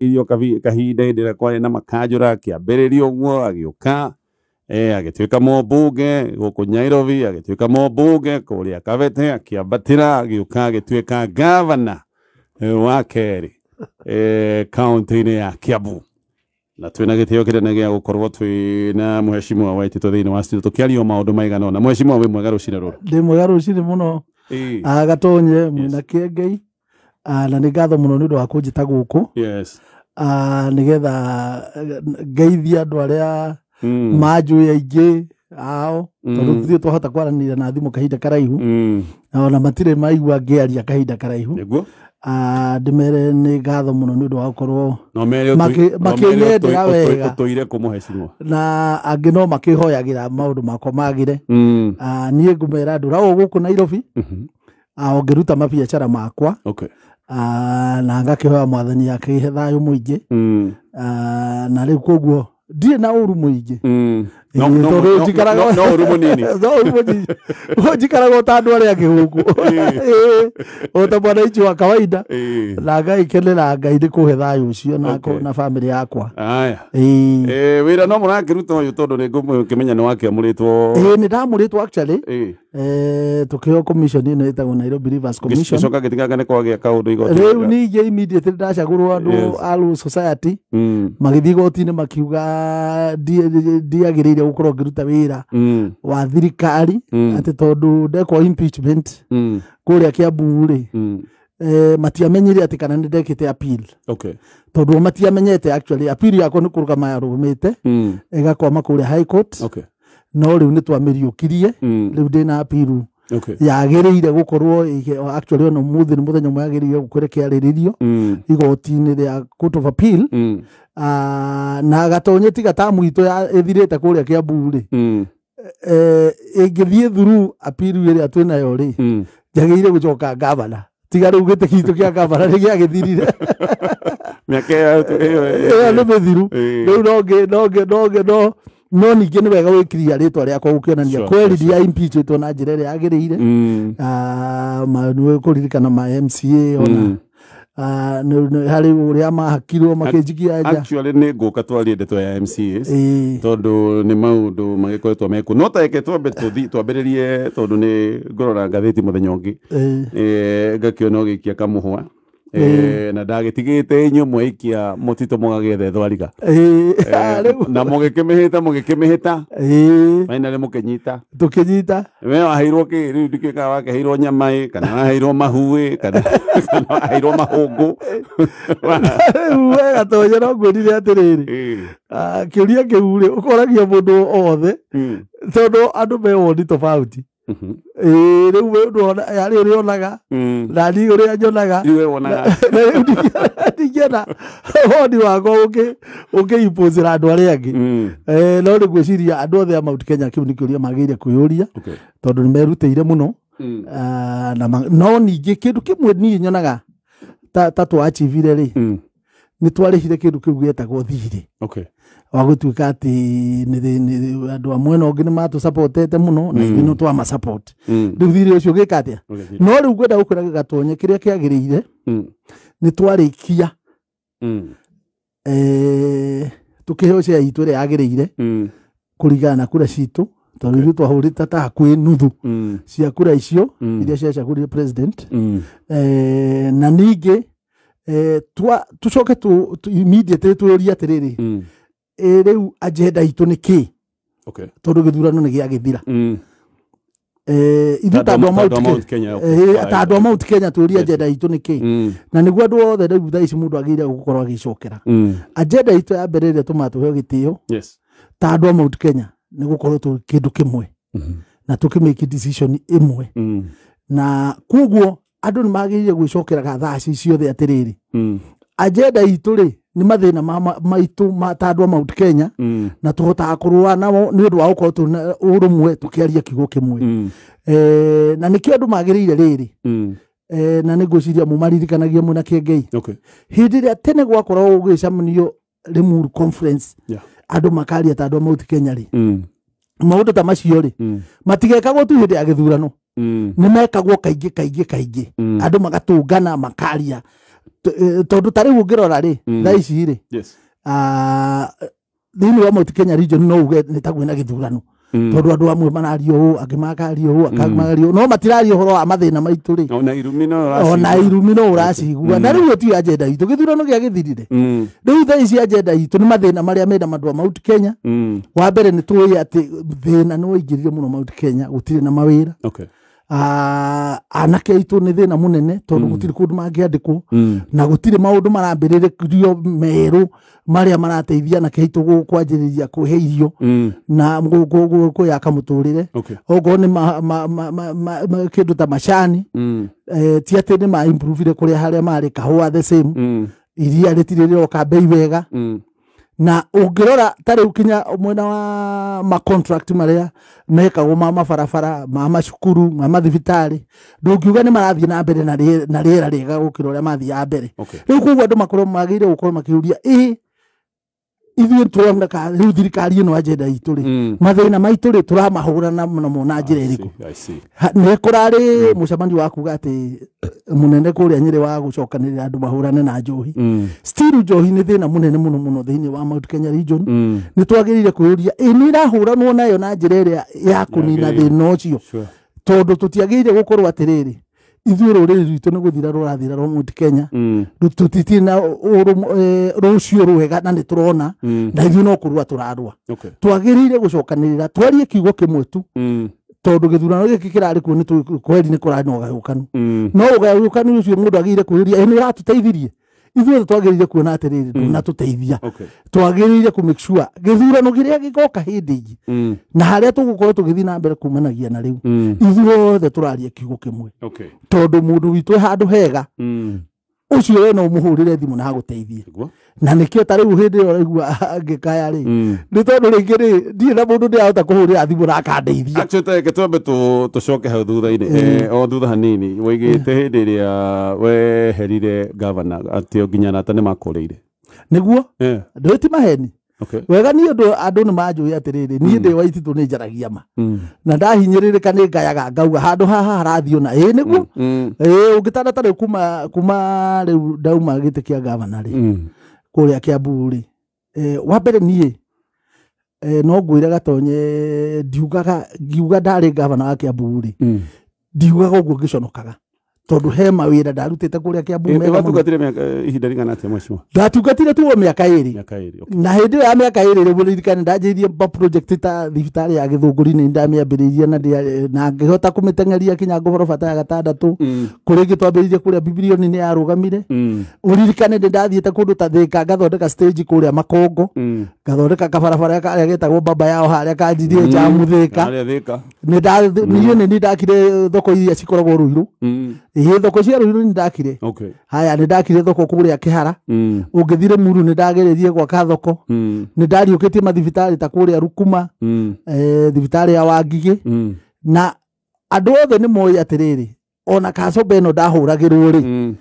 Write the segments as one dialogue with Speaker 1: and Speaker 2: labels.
Speaker 1: Irio kahinda hĩndĩ ĩrĩa kwarĩ na makanjũra akĩambĩrĩria ũguo agĩũka agĩtuĩka mũmbunge gũkũ Nairobi, agĩtuĩka mũmbunge kũrĩa Kabete, akĩambatĩra agĩũka agĩtuĩka gavana wa kerĩ kaunti-inĩ ya Kiambu. Na twĩna gĩtĩo kĩnene gĩa gũkorwo twĩna Mheshimiwa Waititu thĩinĩ wa studio tũkĩaria maũndũ maigana ũna. Mheshimiwa, wĩ mwega rũcinĩ rũrũ?
Speaker 2: Ndĩ mwega rũcinĩ mũno. Gatonye mwĩna Kĩengei, na nĩ ngatho mũno nĩ ũndũ wa kũnjĩta gũkũ nĩgetha ngeithie andũ arĩa manjũĩ aingĩ ao, tondũ tũtirĩ twahota kwaranĩria na thimũ kahinda karaihu, ona matirĩ maigua ngĩaria kahinda karaihu. Ndĩmere nĩ ngatho mũno nĩ ũndũ wa gũkorwo makĩnyendera wega.
Speaker 1: Ũtũire kũ, Mheshimiwa?
Speaker 2: Na angĩ no makĩhoyagĩra maũndũ makwa magĩre. Niĩ ngũmera ndũragwo gũkũ Nairobi, o ngĩruta mabiacara makwa, na ngakĩhoya Mwathani akĩhe thayũ mũingĩ. Na rĩu koguo ndirĩ na ũru mũingĩ.
Speaker 1: No ũru mũnini.
Speaker 2: No ũru mũnini. Njikaraga o ta andũ arĩa angĩ gũkũ, o ta mwananchi wa kawaida, na ngaikenera Ngai nĩ kũhe thayũ ũcio na bamĩrĩ yakwa.
Speaker 1: Aya. Wĩra no mũrakĩruta ũyũ, tondũ nĩ ngũkĩmenya nĩ wakĩamũrĩtwo?
Speaker 2: Ĩĩ, nĩ ndamũrĩtwo actually. Tũkĩheo commission ĩno ĩtagwo Nairobi Rivers Commission.
Speaker 1: Gĩcoka gĩtiganga nĩ kwagĩa kaũndũ igoti.
Speaker 2: Rĩu ningĩ immediately ndacagũrwo, andũ a Law Society magĩthiĩ igoti-inĩ makiuga ndiagĩrĩire gũkorwo ngĩruta wĩra wa thirikari, atĩ tondũ ndekwo impeachment kũrĩa Kiambu rĩ, matiamenyire atĩ kana nĩ ndekĩte appeal, tondũ matiamenyete actually appeal yakwa nĩ kũrũgama yarũgamĩte ĩgakwama kũrĩa High Court. No rĩu nĩ twamĩriũkirie. Rĩu ndĩna appeal yagĩrĩire gũkorwo actually ona ũmũthĩ nĩ mũthenya ũmwe yagĩrĩire gũkorwo ĩkĩarĩrĩrio igoti-inĩ rĩa Court of Appeal. Na Gatonye, tiga tamu itũ ĩthirĩte kũrĩa Kiambu rĩ, ĩngĩthiĩ through appeal ĩrĩa twĩnayo rĩ, njagĩrĩire gũcoka gavana, tiga rĩu gĩtĩ gitũ kĩa gavana nĩ gĩagĩthirire.
Speaker 1: Mĩaka ĩyo
Speaker 2: ĩyo nĩ mĩthiru. Rĩu no ngĩ no ngĩ no ngĩ no no ningĩ nĩ wega gwĩkiria rĩtwa rĩakwa gũkĩonania kweli ndia impeachĩtwo na njĩra ĩrĩa yagĩrĩire. Nĩ kũririkana ma MCA ona harĩ ũrĩa mahakirwo makĩnjikia nja.
Speaker 1: Actually nĩ ngũka twarie ndeto ya MCAs, tondũ nĩ maũndũ magĩkoretwo mekuo, no tareke twambe tũthi twambĩrĩrie, tondũ nĩ ngũrora ngathĩti mũthenya ũngĩ, ngakĩona ũgĩikia kamũhwa, na ndagĩtigĩte inyuĩ mwaikia mũtitũ mũgagĩethe thwariga. Na mũgĩkĩmĩhĩta mũgĩkĩmĩhĩta, finally mũkĩnyita.
Speaker 2: Tũkĩnyita.
Speaker 1: We waheirwo kĩ rĩu? Ndikĩĩ kana wakĩheirwo nyama ĩ, kana waheirwo mahu ĩ, kana waheirwo mahũngũ?
Speaker 2: Rĩu we Gatonye, no ngwĩrire atĩrĩrĩ, kĩũria kĩu rĩ, ũkoragia mũndũ othe, tondũ andũ me woni tofauti. Ĩĩ, rĩu we ndwona harĩ ũrĩa onaga na niĩ ũrĩa nyonaga.
Speaker 1: Rĩu we wonaga?
Speaker 2: Na rĩu ndingĩenda woni wakwa ũkĩimpũcĩra andũ arĩa angĩ. No nĩ ngwĩciria andũ othe a Mount Kenya kĩu nĩ kĩũria magĩrĩire kwĩyũria, tondũ nĩ merutĩire mũno. Na no ningĩ kĩndũ kĩmwe niĩ nyonaga ta twachivire rĩ, nĩ twarĩhire kĩndũ kĩu gĩetagwo thirĩ wa gũtuĩka atĩ andũ a mwena ũngĩ nĩ matũsapotete mũno na ithuĩ no twamasupport. Rĩu thirĩ ũcio ũgĩka atĩa? No rĩu ngwenda gũkwĩra, Gatonye, kĩrĩa kĩagĩrĩire nĩ twarĩkia tũkĩheo share itũ ĩrĩa yagĩrĩire kũringana na kura citũ, tondũ ithuĩ twahũrĩte ta hakuhĩ nuthu cia kura icio iria ciacagũrire president. Na ningĩ tũcoke immediately twĩũrie atĩrĩrĩ, rĩu agenda itũ nĩ kĩ? Tondũ gĩthurano nĩ gĩagĩthira. Ithuĩ ta andũ a
Speaker 1: Ta andũ a
Speaker 2: Mount
Speaker 1: Mount
Speaker 2: Kenya,
Speaker 1: Kenya, okay.
Speaker 2: Ta andũ a Mount Kenya tũrie agenda itũ nĩ kĩ? Na nĩguo andũ othe rĩu thaa ici mũndũ agĩrĩire gũkorwo agĩcokera agenda itũ ya mbere ĩrĩa tũmaga tũheo gĩtĩo ta andũ a Mount Kenya nĩ gũkorwo tũ kĩndũ kĩmwe na tũkĩmake decision ĩmwe. Na koguo andũ nĩ magĩrĩire gwĩcokeraga thaa ici ciothe atĩrĩrĩ, agenda itũ rĩ nĩ mathĩna maitũ ta andũ a Mount Kenya, na tũhotaga kũrũa namo nĩ ũndũ wa gũkorwo tũna ũrũmwe tũkĩaria kiugo kĩmwe. Na nĩkĩo andũ magĩrĩire rĩrĩ, na nĩ ngwĩciria mũmaririkanagia mwĩna Kĩengei, hĩndĩ ĩrĩa tene gwakoragwo gũgĩcemanio Limuru Conference, andũ makaria ta andũ a Mount Kenya rĩ, maũndũ ta macio rĩ, matigekagwo tu hĩndĩ ya gĩthurano, nĩ mekagwo kaingĩ kaingĩ kaingĩ, andũ magatũngana makaria. Tondũ ta rĩu ũngĩrora rĩ, thaa ici rĩ, thĩinĩ wa Mount Kenya region no uge nĩ ta kwĩna gĩthurano. Tondũ andũ amwe mararia ũũ, angĩ makaria ũũ, angĩ makaria ũũ, no matiraria ũhoro wa mathĩna maitũ rĩ. Ona irumi no ũracigua. Na rĩu ti agenda itũ, gĩthurano gĩa gĩthirire. Rĩu thaa ici agenda itũ nĩ mathĩna marĩa mena andũ a Mount Kenya. Wa mbere nĩ tũĩ atĩ thĩna nĩ waingĩrire mũno Mount Kenya, gũtirĩ na mawĩra. Anake aitũ nĩ thĩna mũnene tondũ gũtirĩ kũndũ mangĩandĩkwo, na gũtirĩ maũndũ marambĩrĩrio merũ marĩa marateithia anake aitũ kwanjĩrĩria kũhe irio na kwĩyaka mũtũrĩre. Okorwo nĩ kĩndũ ta macani, ti atĩ nĩ ma improve kũrĩa harĩa marĩ, kahũa the same, iria rĩtirĩ rĩroka bei wega. Na ũngĩrora ta rĩu kinya mwena wa ma contract marĩa mekagwo ma mabarabara, ma macukuru, ma mathibitarĩ, ndũngiuga nĩ marathiĩ na mbere na rĩera rĩega gũkĩra ũrĩa mathiaga mbere. Rĩu koguo andũ makorwo magĩrĩire gũkorwo makĩũria, ĩ ithuĩ tũroneka rĩu thirikari ĩno agenda itũ rĩ, mathĩna maitũ rĩ tũramahũrana namo na njĩra ĩrĩkũ? Nĩ kũrarĩ mũcemanio wa kuga atĩ mũnene kũrĩa Nyĩrĩ wa gũcokanĩrĩra andũ mahũrane na njohi. Still njohi nĩ thĩna mũnene mũno mũno thĩinĩ wa Mount Kenya region. Nĩ twagĩrĩire kwĩyũria, ĩ nĩ ĩrahũranwo nayo na njĩra ĩrĩa ya kũnina thĩna ũcio? Tondũ tũtiagĩrĩire gũkorwo atĩrĩrĩ, ithuĩ rũrĩrĩ rwitũ nĩ gũthira rũrathira rwa Mount Kenya, tũtitirĩ na rũciũ rwega na nĩ tũrona, na ithuĩ no kũrũa tũrarũa. Twagĩrĩire gũcokanĩrĩra twarie kiugo kĩmwe tu, tondũ gĩthurano gĩkĩ kĩrarĩ kuo nĩ kweri nĩ kũrarĩ na ũgayũkanu. No ũgayũkanu ũcio mũndũ agĩrĩire kwĩyũria, ĩ nĩ ũratũteithirie? Ithuĩ twagĩrĩire kuona atĩrĩrĩ, ndũnatũteithia. Twagĩrĩire kũ make sure gĩthurano kĩrĩa gĩgoka hĩndĩ ĩngĩ na harĩa tũgũkorwo tũgĩthiĩ na mbere kumanagia na rĩu, ithuothe tũraria kiugo kĩmwe. Tondũ mũndũ witũ e handũ hega, ũcio we no ũmũhũrĩre thimũ na agũteithie. Na nĩkĩo ta rĩu hĩndĩ ĩyo ũraigua ngĩkaya rĩ, nĩ tondũ rĩngĩ rĩ, ndirĩ na mũndũ ndĩrahota kũhũrĩra thimũ na akandeithia.
Speaker 1: Actually reke twambe tũcoke hau thutha-inĩ, o thutha hanini, woigĩte hĩndĩ ĩrĩa weherire governor atĩ nginya arata nĩ makũrĩire.
Speaker 2: Nĩguo? Ndũĩ ti maheni. Wega niĩ andũ nĩ manjũĩ atĩrĩrĩ, niĩ ndĩ wa Ititũ nĩ njaragia ma. Na ndahinyĩrĩrĩka nĩ ngayaga ngauga handũ haha harathiĩ ũna. Ĩĩ nĩguo? Ĩĩ ũngĩtana ta rĩu kuma rĩu ndauma gĩtĩ kĩa gavana rĩ, kũrĩa Kiambu rĩ, wa mbere niĩ no ngwĩre Gatonye, ndiugaga ngiuga ndarĩ gavana wa Kiambu rĩ, ndiugaga ũguo ngĩconokaga. Tondũ he mawĩra ndarutĩte kũrĩa Kiambu mega mũno.
Speaker 1: Watungatire mĩaka ihinda rĩigana atĩa mheshimiwa?
Speaker 2: Ndatungatire tu o mĩaka ĩrĩ. Na hĩndĩ ĩyo ya mĩaka ĩrĩ rĩ, mũririkane ndanjĩrĩirie project ta thibitarĩ ya Gĩthũngũri nĩ ndamĩambĩrĩirie na ngĩhota kũmĩteng'eria kinya ngoroba ya gatandatũ. Kũrĩa ĩngĩ twambĩrĩirie kũrĩa Bibilioni nĩ yarũgamire. Ũririkane nĩ ndathiĩte kũndũ ta Thĩka ngathondeka stage kũrĩa Makongo, ngathondeka kabarabara karĩa getagwo Baba Yao harĩa kanjirie njamu Thĩka. Niĩ nĩ ndakire thoko iria cikoragwo Ruiru. Ĩĩ thoko cia Ruiru nĩ ndakire. Haya nĩ ndakire thoko kũrĩa Kĩhara. Ũngĩthire Muru nĩ ndageririe gwaka thoko. Nĩ ndariũkĩtie mathibitarĩ ta kũrĩa Rukuma, thibitarĩ ya Wangigĩ. Na andũ othe nĩ moĩ atĩrĩrĩ, ona Kasombe ĩno ndahũragĩrwo rĩ,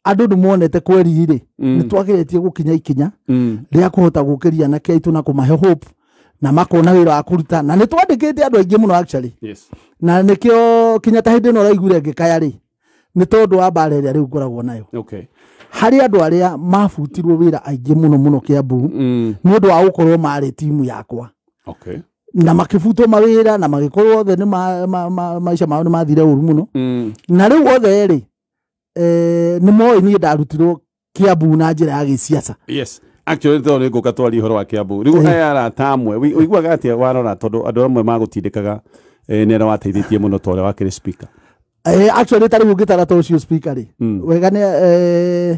Speaker 2: andũ nĩ monete kweri rĩ, nĩ twageretie gũkinya ikinya rĩa kũhota gũkĩria anake aitũ na kũmahe hope na makona wĩra wa kũruta, na nĩ twandĩkĩte andũ aingĩ mũno actually. Na nĩkĩo kinya ta hĩndĩ ĩno ũraiguire ngĩkaya rĩ, nĩ tondũ wa mbara ĩrĩa rĩu ngoragwo nayo. Harĩ andũ arĩa mabutirwo wĩra aingĩ mũno mũno Kiambu nĩ ũndũ wa gũkorwo marĩ timu yakwa. Na makĩbutwo mawĩra na magĩkorwo othe nĩ maica mao nĩ mathire ũru mũno. Na rĩu othe rĩ, nĩ moĩ niĩ ndarutirwo Kiambu na njĩra ya gĩciaca.
Speaker 1: Yes. Actually tondũ nĩ ngũka twarie ũhoro wa Kiambu. Rĩu aya arata amwe, ũiguaga atĩa warora tondũ andũ amwe magũtindĩkaga nĩ arĩa wateithĩtie mũno ta ũrĩa wakĩrĩ speaker?
Speaker 2: Actually ta rĩu ũngĩtara ta ũcio speaker rĩ, wega nĩ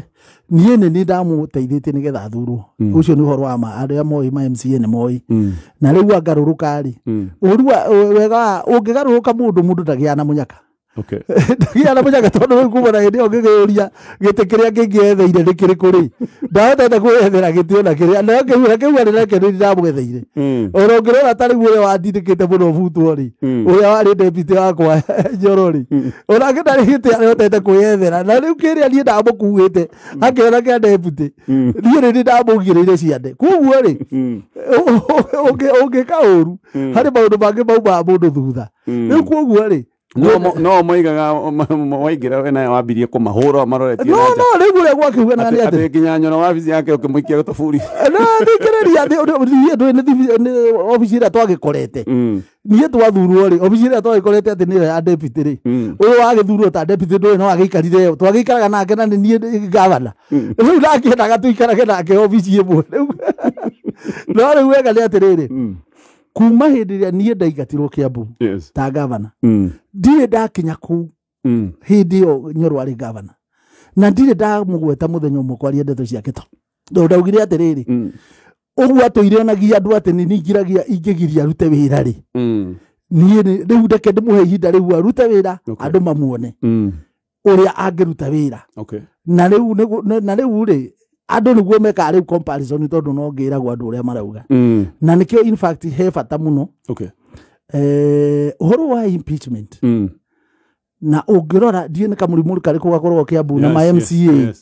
Speaker 2: niĩ nĩ ndamũteithĩtie nĩgetha athurwo. Ũcio nĩ ũhoro wa ma, arĩa moĩ ma MCA nĩ moĩ. Na rĩu angarũrũka rĩ, ũru wega ũngĩgarũrũka mũndũ ndagĩaga na mũnyaka. Ndagĩaga na mũnyaka tondũ rĩu kuma na hĩndĩ ĩyo ngĩgĩũria gĩtĩ kĩrĩa kĩngĩetheire nĩ kĩrĩkũ rĩ, ndahotete kwĩyethera gĩtĩ ona kĩrĩa, na ngĩigua kĩu arĩ nakĩo nĩ ndamwetheire. Ona ũngĩrora ta rĩu ũrĩa wandindĩkĩte mũno butwo rĩ, ũrĩa warĩ deputy wakwa Njoro rĩ, onake ndarĩ gĩtĩ arehotete kwĩyethera, na rĩu kĩrĩa niĩ ndamũkuĩte akĩona kĩa deputy, niĩ nĩ ndamũgirĩire ciande. Koguo rĩ, ũngĩka ũru harĩ maũndũ mangĩ maumaga mũndũ thutha. Rĩu koguo rĩ,
Speaker 1: No moigaga waingĩra we nawe wambirie kũmahũra maroretie
Speaker 2: no no rĩu ũrĩa gwakiugana nĩ
Speaker 1: atĩ nginya Nyoro wabici yake ũkĩmũikia gũtoburi.
Speaker 2: No thikĩrĩria nĩ obici ĩrĩa twagĩkorete niĩ twathurwo rĩ obici ĩrĩa twagĩkorete atĩ nĩyo ya deputy rĩ ũyũ wagĩthurwo ta deputy ndũĩ no agĩikarire ĩyo twagĩikaraga nake na nĩ niĩ gavana rĩu ndakĩendaga tũikarage nake obici ĩmwe rĩu. No rĩu wega nĩ atĩrĩrĩ kuma hĩndĩ ĩrĩa niĩ ndaingatirwo Kiambu ta gavana ndirĩ ndakinya kũu hĩndĩ ĩyo Nyoro arĩ gavana na ndirĩ ndamũgweta mũthenya ũmwe kwaria ndeto ciake tondũ ndaugire atĩrĩrĩ ũguo atũire onagia andũ atĩ nĩ ningiragia ingĩgiria arute wĩra rĩ niĩ rĩu reke ndĩmũhe ihinda rĩu arute wĩra andũ mamuone ũrĩa angĩruta wĩra. Na rĩu rĩ andũ nĩguo mekaga rĩu comparison tondũ no ngĩragwo andũ ũrĩa marauga. Na nĩkĩo in fact he bata mũno ũhoro wa impeachment na ũngĩrora ndiĩ nĩ kamũrimũ karĩkũ gakoragwo Kiambu na ma MCA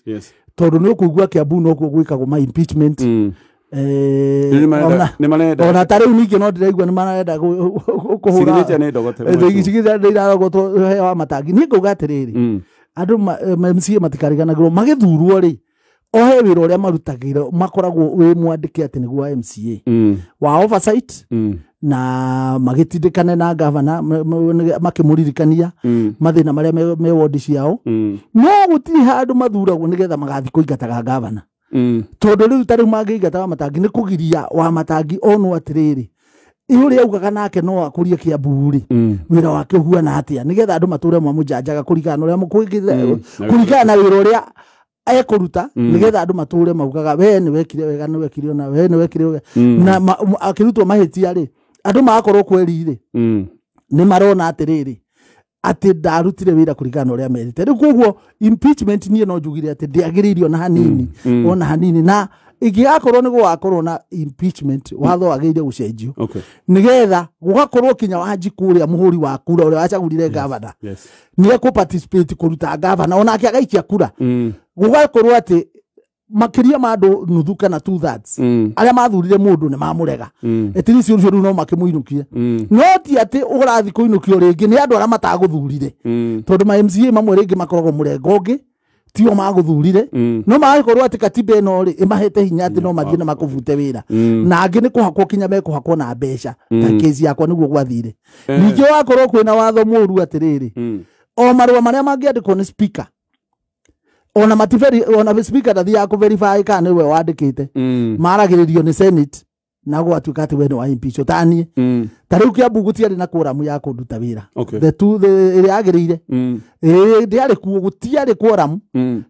Speaker 2: tondũ nĩ ũkũigua Kiambu nokuo gwĩkagwo ma impeachment. Ona ta rĩu ningĩ no ndĩraigua nĩ marenda kũhũra signature nĩ irarogotwo he wa matangi. Niĩ ngauga atĩrĩrĩ andũ ma MCA matikariganagĩrwo magĩthurwo rĩ ohe wĩra ũrĩa marutagĩra makoragwo wĩ mwandĩke atĩ nĩguo wa MCA wa oversight na magĩtindĩkane na gavana makĩmũririkania mathĩna marĩa me wodi ciao. No gũtirĩ handũ mathuragwo nĩgetha magathiĩ kũingataga gavana tondũ rĩu ta rĩu mangĩingata wa matangi nĩ kũgiria wa matangi onwo atĩrĩrĩ ũrĩa augaga nake no akũrie Kiambu rĩ wĩra wake ũhuana atĩa nĩgetha andũ matũre mamũjanjaga kũringana na ũrĩa kũringana na wĩra ũrĩa ekũruta nĩgetha andũ matũre maugaga we nĩ wekire wega nĩ wekire ona we nĩ wekire wega na akĩrutwo mahĩtia rĩ andũ magakorwo kweri rĩ nĩ marona atĩrĩrĩ atĩ ndarutire wĩra kũringana na ũrĩa merĩte. Rĩu koguo impeachment niĩ no njugire atĩ ndĩagĩrĩirio na hanini ona hanini na ingĩgakorwo nĩ gũgakorwo na impeachment watho wagĩrĩire gũcenjio nĩgetha gũgakorwo kinya Wanjikũ ũrĩa mũhũri wa kura ũrĩa wacagũrire gavana nĩ ekũ participate kũruta gavana onake agaikia kura gũgakorwo atĩ makĩria ma andũ nuthu kana 2/3 arĩa mathurire mũndũ nĩ mamũrega at least ũcio rĩu no makĩmũinũkie no ti atĩ ũrathiĩ kũinũkio rĩngĩ nĩ andũ arĩa matagũthurire tondũ ma MCA mamwe rĩngĩ makoragwo mũrengo ũngĩ tio magũthurire no magĩkorwo atĩ katiba ĩno rĩ ĩmahete hinya atĩ no mathiĩ na makũbute wĩra na angĩ nĩ kũhakwo kinya mekũhakwo na mbeca ta kesi yakwa nĩguo gwathire. Ningĩ wakorwo kwĩna watho mũũru atĩrĩrĩ o marũa marĩa mangĩandĩkwo nĩ speaker ona mativeri ona speaker ndathiaga kũ verify kana nĩwe wandĩkĩte maragĩrĩrio nĩ senate na gwatuĩka atĩ we nĩ wa impeach ta niĩ ta rĩu Kiambu gũtiarĩ na quorum ya kũnduta wĩra the two ĩrĩa yagĩrĩire ndĩarĩ kuo gũtiarĩ quorum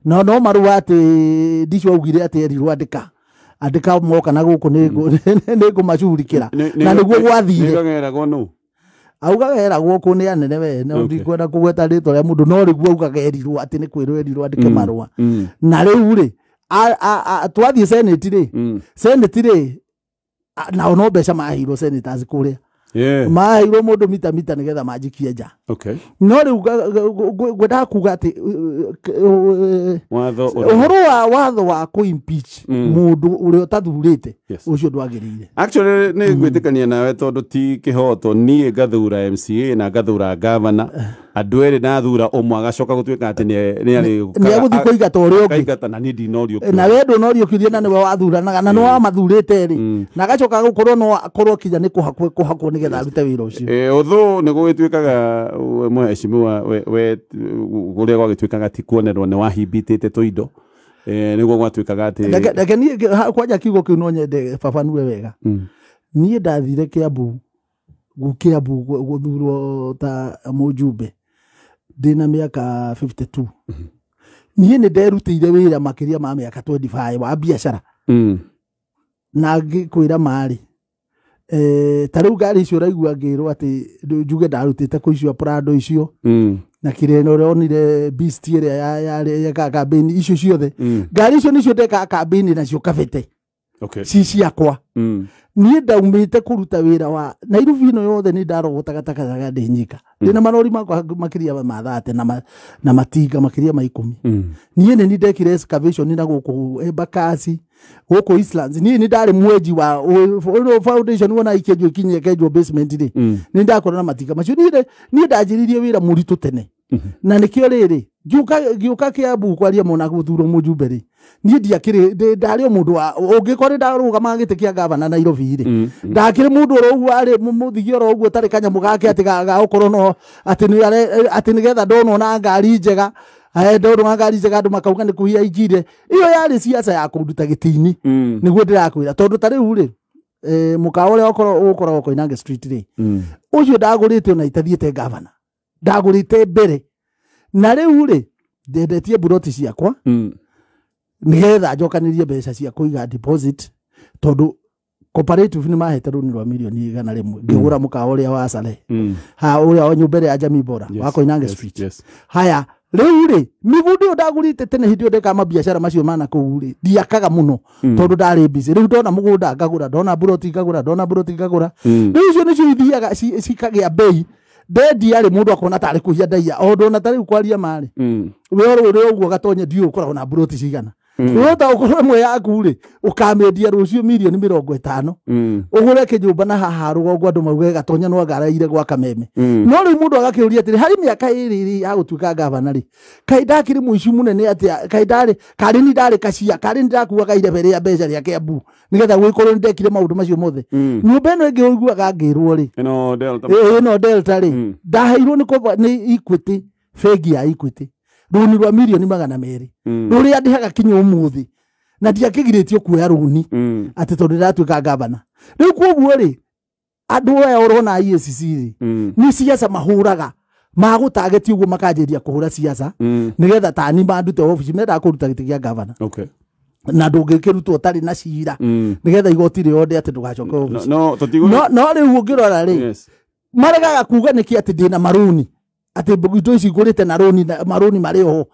Speaker 2: no no marũa atĩ Ndichu augire atĩ erirwo andĩka andĩka moka na gũkũ nĩ ngũmacugurikĩra na nĩguo gwathire. Augaga eragwo kũ nĩ anene we no ndikwenda kũgweta rĩtwa rĩa mũndũ no rĩguo augaga erirwo atĩ nĩ kwĩrwo erirwo andĩke marũa na rĩu rĩ twathiĩ senate rĩ senate rĩ nao no mbeca maheirwo senators kũrĩa maheirwo mũndũ mita mita nĩgetha manjikie nja. No rĩu ngwendaga kuga atĩ ũhoro wa watho wa kũ impeach mũndũ ũrĩa ũtathurĩte ũcio ndwagĩrĩire.
Speaker 1: Actually nĩ ngwĩtĩkania nawe tondũ ti kĩhoto niĩ ngathura MCA na ngathura gavana andũ erĩ nathura ũmwe agacoka gũtuĩka atĩ nĩ
Speaker 2: egũthiĩ kũingata ũrĩa ũngĩ
Speaker 1: kaingata na niĩ ndinorio
Speaker 2: na we ndũnorio kĩũria na nĩwe wathuranaga na nĩwe wamathurĩte rĩ na agacoka gũkorwo no akorwo kinya nĩ kũhakwo kũhakwo nĩgetha arute wĩra ũcio.
Speaker 1: Ũthũ nĩ gũgĩtuĩkaga mheshimiwa we ũrĩa gwagĩtuĩkaga ti kuonerwo nĩ wahimbitĩte tũindo nĩguo gwatuĩkaga atĩ
Speaker 2: reke niĩ kwanja kiugo kĩu no nyende babanue wega. Niĩ ndathire Kiambu Kiambu gũthurwo ta mũjumbe ndĩna mĩaka 52. Niĩ nĩ nderutĩire wĩra makĩria ma mĩaka 25 wa biacara na ngĩkwĩra marĩ ta rĩu ngari icio ũraigua ngĩrwo atĩ njuge ndarutĩte kũ icio Prado icio na kĩrĩa ũronire Beast ĩrĩa yarĩ yekaga campaign icio ciothe ngari icio nĩcio ndekaga campaign nacio Kabete.
Speaker 1: Okay.
Speaker 2: Ci ciakwa. Niĩ ndaumĩte kũruta wĩra wa Nairobi ĩno yothe nĩ ndarogotaga takataka ndĩ nyika. Ndĩna marori makwa makĩria ma 30 na matinga makĩria ma 10. Niĩ nĩ ndekire excavation na gũkũ Embakasi, gũkũ Eastlands. Niĩ nĩ ndarĩ mwenji wa foundation wona ikĩenjwo ikinyie kenjwo basement rĩ. Nĩ ndakorwo na matinga macio. Niĩ ndanjĩrĩirie wĩra mũritũ tene. Na nĩkĩo rĩrĩ ngĩũka Kiambu kwaria mona gũthurwo mũjumbe rĩ, niĩ ndiakĩrĩ ndarĩ o mũndũ wa ũngĩkorwo ndarũgamaga gĩtĩ kĩa gavana Nairobi rĩ, ndakĩrĩ mũndũ oro ũguo arĩ mũthigi oro ũguo ũtarĩ kanyamũ gake atĩ ga gũkorwo no atĩ atĩ nĩgetha ndonwo na ngari njega, ndonwo ngari njega andũ makauga nĩ kũhiya injire. Iyo yarĩ siasa ya kũnduta gĩtĩ-inĩ, nĩguo ndĩrakwĩra. Tondũ ta rĩu rĩ, mũkawa ũrĩa ũkoragwo Koinange Street rĩ, ũcio ndagũrĩte ona itathiĩte gavana, ndagũrĩte mbere. Na rĩu rĩ, ndendetie buroti ciakwa nĩgetha njokanĩrie mbeca cia kũiga deposit, tondũ cooperative nĩ mahete rũni rwa mirioni 100 ngĩgũra mũkawa ũrĩa wa Sale, ha ũrĩa wa nyũmba ĩrĩa ya Jamii Bora wa Koinange Street. Haya rĩu rĩ, mĩgũnda ĩyo ndagũrĩte tene hĩndĩ ĩyo ndekaga mabiacara macio mana kũu rĩ, ndiakaga mũno tondũ ndarĩ busy. Rĩu ndona mũgũnda ngagũra, ndona buroti ngagũra, ndona buroti ngagũra. Rĩu icio nĩcio ithiaga cikagĩa bei. Ndendia rĩ, mũndũ akona tarĩ kũhiya ndaiya. O ndona ta rĩu kwaria marĩ, we oro ũrĩa ũguo gatonye ndiũĩ ũkoragwo na buroti cigana. We ta ũkorwo ĩmwe yaku rĩ, ũkamĩendia rũciũ mirioni 50, ũgũre kĩnyũmba na haha rũgongo andũ mauge gatonya no angaraire gwa Kameme. No rĩu mũndũ agakĩũria atĩrĩ, harĩ mĩaka ĩrĩ ya gũtuĩka gavana rĩ, kaĩ ndakĩrĩ mũici mũnene atĩa? Kaĩ ndarĩ, karĩ ni ndarĩ kacia, karĩ ni ndakuaga irebe rĩa mbeca rĩa Kiambu nĩgetha gwĩkorwo nĩndekire maũndũ macio mothe. Nyũmba ĩno ĩngĩ ũiguaga ngĩrwo rĩ,
Speaker 1: ĩno Delta,
Speaker 2: ĩno Delta rĩ, ndaheirwo nĩ Equity, bengi ya Equity, rũni rwa mirioni 200 rũrĩa ndĩhaga kinya ũmũthĩ, na ndiakĩgirĩtio kuoya rũni atĩ tondũ ndĩratuĩka gavana. Rĩu koguo rĩ, andũ aya ũrona EACC rĩ, nĩ siasa mahũraga, magũtageti ũguo makanjĩria kũhũra siasa nĩgetha tani mandute obici, mendaga kũruta gĩtĩ kĩa gavana. Na ndũngĩkĩrutwo ũtarĩ na cira nĩgetha igoti rĩonde atĩ ndũgacoke obici. No rĩu ũngĩrora rĩ, maregaga kuga nĩkĩ atĩ ndĩna marũni, atĩ indo ici ngũrĩte na rũni, marũni marĩ oho.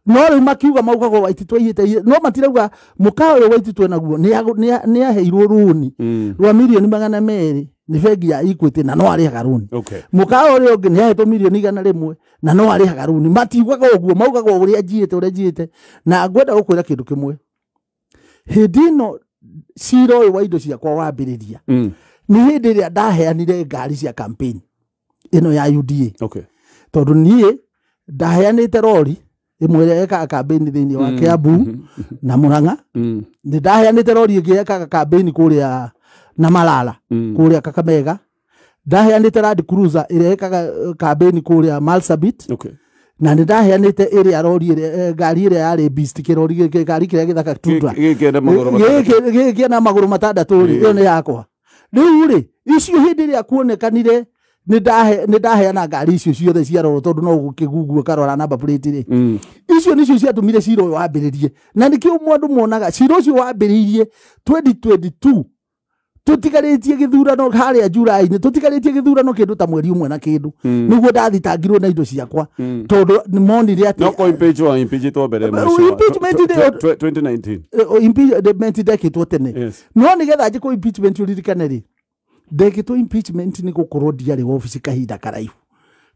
Speaker 2: No rĩu makiuga maugaga Waititu aiyĩte, no matirauga mũkawa ũyũ Waititu enaguo nĩ aheirwo rũni rwa mirioni 200 nĩ bengi ya Equity na no arĩhaga rũni. Mũkawa ũrĩa ũngĩ nĩ ahetwo mirioni 100 na no arĩhaga rũni. Matiugaga ũguo, maugaga ũrĩa njiĩte, ũrĩa njiĩte. Na ngwenda gũkwĩra kĩndũ kĩmwe, hĩndĩ ĩno cira ũyũ wa indo ciakwa wambĩrĩria nĩ hĩndĩ ĩrĩa ndaheanire ngari cia campaign ĩno ya UDA. Tondũ niĩ ndaheanĩte rori ĩmwe ĩrĩa ĩkaga campaign thĩinĩ wa Kiambu na Murang'a. Nĩ ndaheanĩte rori ĩngĩ ĩkaga campaign kũrĩa na Malala, kũrĩa Kakamega. Ndaheanĩte Land Cruiser ĩrĩa ĩkaga campaign kũrĩa Marsabit. Na nĩ ndaheanĩte ĩrĩa rori ĩrĩa ngari ĩrĩa yarĩ Beast, kĩrori ngari kĩrĩa gĩthaka Tundra gĩkĩ kĩna magũrũ matandatũ rĩ, ĩyo nĩ yakwa. Rĩu rĩ, icio hĩndĩ ĩrĩa kuonekanire nĩ ndaheana ngari icio ciothe ciarorwo, tondũ no gũkĩgugua karora namba plate rĩ, icio nĩcio ciatũmire cira ũyũ wambĩrĩrie. Na nĩkĩo andũ monaga cira ũcio wambĩrĩirie 2022, tũtigarĩtie gĩthurano harĩa July-inĩ, tũtigarĩtie gĩthurano kĩndũ ta mweri ũmwe na kĩndũ, nĩguo ndathitangirwo na indo ciakwa, tondũ nĩmonire atĩ
Speaker 1: no impeach wa impeach mbere
Speaker 2: impeachment
Speaker 1: 2019
Speaker 2: impeachment ndekĩtwo tene. No nĩgetha njĩkwo impeachment ũririkane rĩ, ndekĩtwo impeachment nĩ gũkorwo ndiarĩ obici kahinda karaihu.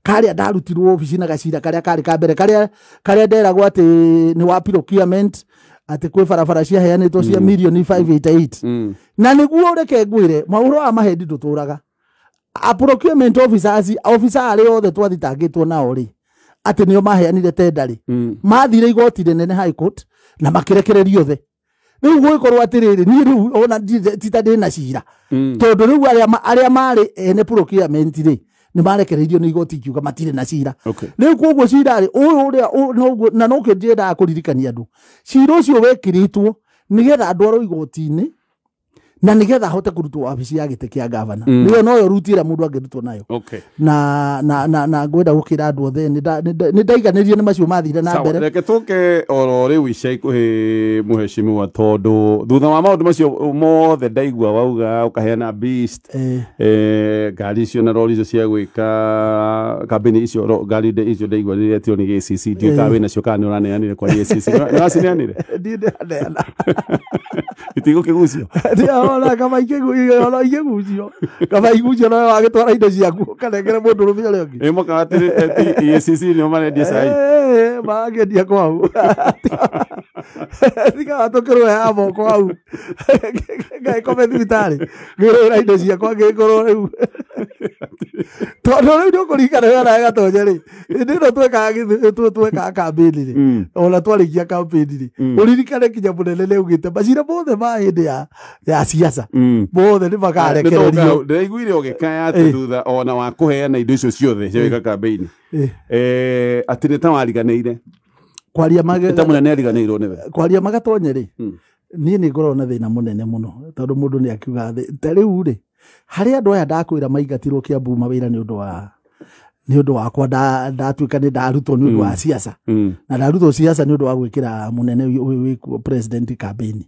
Speaker 2: Karĩa ndarutirwo obici na gacira karĩa karĩ ka mbere, karĩa nderagwo atĩ nĩ wa procurement, atĩ kwĩ barabara ciaheanĩtwo cia mirioni 588. Na nĩguo ũreke ngwĩre, maũhoro wa mahendi ndũtũraga. A procurement officers, officer arĩa othe twathitangĩtwo nao rĩ, atĩ nĩo maheanire tenda rĩ, mathire igoti rĩnene High Court na makĩrekererio othe. Rĩu gũgĩkorwo atĩrĩrĩ, niĩ rĩu ona ti ta ndĩ na cira, tondũ rĩu arĩa marĩ ene procurement rĩ, nĩ marekereirio nĩ igoti ikiuga matirĩ na cira. Rĩu koguo cira rĩ, ũyũ ũrĩa na nokĩo ndĩendaga kũririkania andũ, cira ũcio wekĩrĩtwo nĩgetha andwarwo igoti-inĩ na nĩgetha ahote kũrutwo wabici ya gĩtĩ kĩa gavana. Nĩyo noyo ruti ĩrĩa mũndũ angĩrutwo nayo. Na na na na ngwenda gũkĩra andũ othe nĩ ndaiganĩrie nĩ macio mathire na mbere.
Speaker 1: Reke tũke oro rĩu ica ikuhĩ mũheshimiwa, tondũ thutha wa maũndũ macio mothe ndaigua wauga ũkaheana Beast, ngari icio na rori icio cia gwĩka kambĩni icio, ngari icio ndaigua nĩretio nĩ GCC, ndiũĩ kana wĩnacio kana nĩ ũraneanire kwa GCC. Nĩ wacineanire?
Speaker 2: Ndiĩ ndĩraneana.
Speaker 1: Itigũkĩgucio.
Speaker 2: Ona kaba ikĩgucio. Kaba igucio nawe wagĩtwara indo ciaku ũkanengere mũndũ rũme ũrĩa ũngĩ.
Speaker 1: Ĩ mũkaga atĩ EACC nĩo marendia cai.
Speaker 2: Marakĩendia kwao. Tiga tũkĩrũe moko hau. Ngagĩkome thibitarĩ. Ngĩrũĩra indo ciakwa ngĩkorwo rĩu. Tondũ rĩu nĩũkũririkana we nawe Gatonye rĩ, hĩndĩ ĩno twekaga campaign rĩ, ona twarĩkia campaign rĩ, ũririkane kinya mũnene nĩaugĩte macira mothe ma hĩndĩ ya siasa mothe nĩ makarekererio.
Speaker 1: Ndĩraiguire ũgĩkaya atĩ thutha ona wa kũheana indo icio ciothe cia gwĩka campaign, atĩ nĩ ta wariganĩire.
Speaker 2: Kwaria
Speaker 1: ta mũnene ariganĩirwo nĩwe.
Speaker 2: Kwaria magatonye rĩ, niĩ nĩ ngoragwo na thĩna mũnene mũno tondũ mũndũ nĩ akiuga ta rĩu rĩ, harĩ andũ aya ndakwĩra maingatirwo Kiambu mawĩra nĩ ũndũ wakwa ndatuĩka nĩ ndarutwo nĩ ũndũ wa siasa. Na ndarutwo siasa nĩ ũndũ wa gwĩkĩra mũnene wĩkuo president campaign.